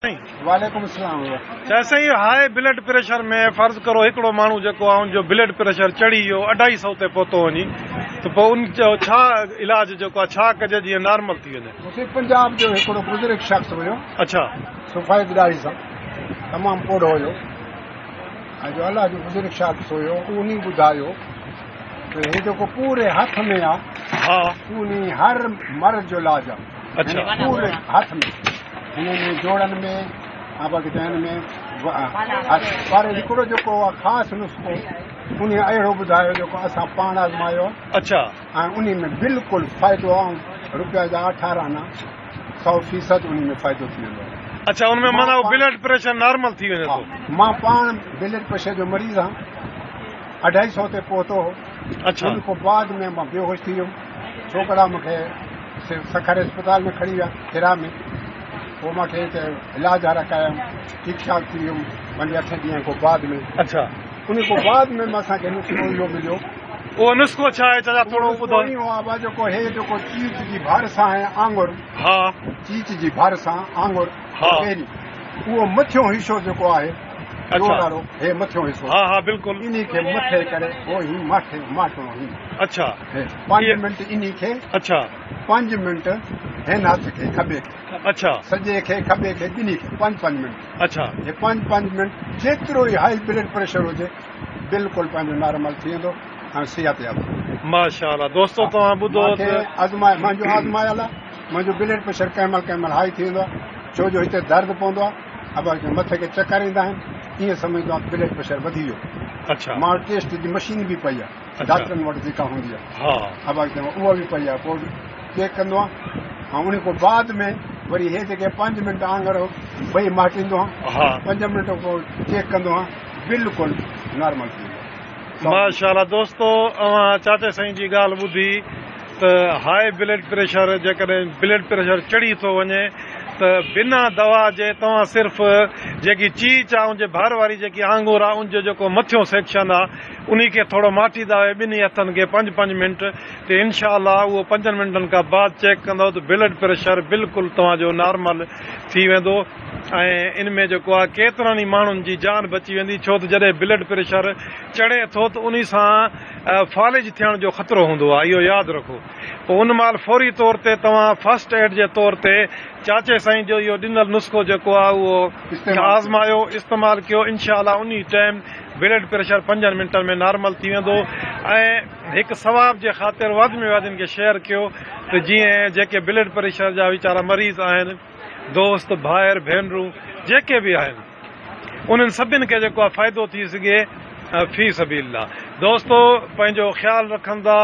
وعليڪم السلام. چاچا سائين هاء بلڊ پريشر ۾ فرض ڪرو هڪڙو ماڻهو جيڪو آ ان جو بلڊ پريشر چڙهي ويو اڍائي سئو تي پهتو وڃي ته پوء ان جو ڇا علاج جيڪو آ ڇا ڪجي جيئن نارمل ٿي وڃي. مون پنجاب جو هڪڙو بزرگ شخص هيو. اڇا. سفيد ڏاڙهي سان تمام پوڙهو هيو ۽ جو الله جو بزرگ شخص هيو انهي ٻڌايو ته هي جيڪو پوري هٿ ۾ آ ها انهي هر مرض جو علاج آ. اڇا. پوري هٿ ۾ هن ۾ جوڙن ۾ ۽ ۾ پر هڪڙو جيڪو آهي خاص نسخو انهي اهڙو ٻڌايو جيڪو اسان پاڻ آزمايو اڇا. ۽ انهي ۾ بلڪل فائدو آهي روپيا جا اٺارهه آنا 100% انهي ۾ فائدو ٿي ويندو آهي. اڇا ان ۾ معنيٰ بلڊ پريشر نارمل ٿي وڃي ٿو. مان پاڻ بلڊ پريشر جو مريض آهيان 250 تي پهتو هو. اڇا. ان کان بعد ۾ مان بيهوش ٿي ويم. ڇوڪرا مون کي سکر اسپتال ۾ کڻي ويا کيرا ۾. پوء مان کي هتي علاج وارا ڪيم. ٺيڪ ٺاڪ ٿي ويم پنج اٺ ڏينهن کان بعد ۾. اڇا. ان کان بعد ۾ اسان کي نسخو اهو مليو. اهو نسخو ڇا آهي چاچا ٿورو ٻڌايو. اهو آهي جيڪو هي جيڪو چيچ جي ڀر سان آهي آڱر. ها. چيچ جي ڀر سان آڱر. ها. پهرين اهو مٿيون حصو جيڪو آهي. اڇا. وارو هي مٿيون حصو. ها ها بلڪل. انهي کي مٿي ڪري پوء هي ماٺي ماٽڻو هي. اڇا. هي 5 منٽ انهي کي. اڇا. 5 منٽ هن هٿ کي کٻي کي. اڇا. سڄي کي کٻي کي ٻنهي کي 5 5 منٽ. اڇا. هي 5 5 منٽ جيترو ئي هائي بلڊ پريشر هجي بلڪل پنهنجو نارمل ٿي ويندو ۽ صحت ياب. ماشاءالله دوستو توهان ٻڌو ته. آزمائي منهنجو آزمايل آهي منهنجو بلڊ پريشر ڪنهن مهل ڪنهن مهل هائي ٿي ويندو آهي ڇو جو هتي درد پوندو آهي. ابا کي مٿي کي چڪر ايندا آهن ائين سمجهندو آهيان بلڊ پريشر وڌي ويو. اڇا. مان وٽ ٽيسٽ جي مشين به پئي آهي ڊاڪٽرن وٽ جيڪا هوندي آهي. ها. ابا کي چوان اها به پئي آهي پوء چيڪ ڪندو آهيان ۽ ان کان بعد ۾ وري هي جيڪي 5 منٽ آڱر ٻئي مهٽيندو آهيان. ها. 5 منٽ پوء چيڪ ڪندو آهيان بلڪل نارمل ٿي ويندو آهي. ماشاءالله دوستو اوهان چاچي سائين جي ڳالهه ٻڌي ته هاء بلڊ پريشر جيڪڏهن بلڊ پريشر چڙهي ٿو وڃي ته بنا دوا جي توهان صرف جيڪي چيچ آ ان جي ڀر واري جيڪي آڱر آ ان جو جيڪو مٿيون سيڪشن آ انهي کي ٿورو ماٽيندا ويو ٻنهي هٿن کي پنج پنج منٽ ته انشاء الله اهو پنجن منٽن کان بعد چيڪ ڪندؤ ته بلڊ پريشر بلڪل توهان جو نارمل ٿي ويندو ۽ ان ۾ جيڪو آ ڪيترن ئي ماڻهن جي جان بچي ويندي ڇو ته جڏهن بلڊ پريشر چڙهي ٿو ته انهي سان فالج ٿيڻ جو خطرو هوندو آ اهو ياد رکو پوء ان مهل فوري طور تي توهان فرسٽ ايڊ جي طور تي چاچي سائين جو اهو ڏنل نسخو جيڪو آ اهو آزمايو استعمال ڪيو انشاء الله انهي ٽائيم بلڊ پريشر پنجن منٽن ۾ نارمل ٿي ويندو ۽ هڪ ثواب جي خاطر وڌ ۾ وڌ ان کي شيئر ڪيو ته جيئن جيڪي بلڊ پريشر جا ويچارا مريض آهن دوست ڀائر ڀينرون جيڪي به آهن انهن سڀن کي جيڪو آهي فائدو ٿي سگهي في سبيل الله دوستو پنهنجو خيال رکندا.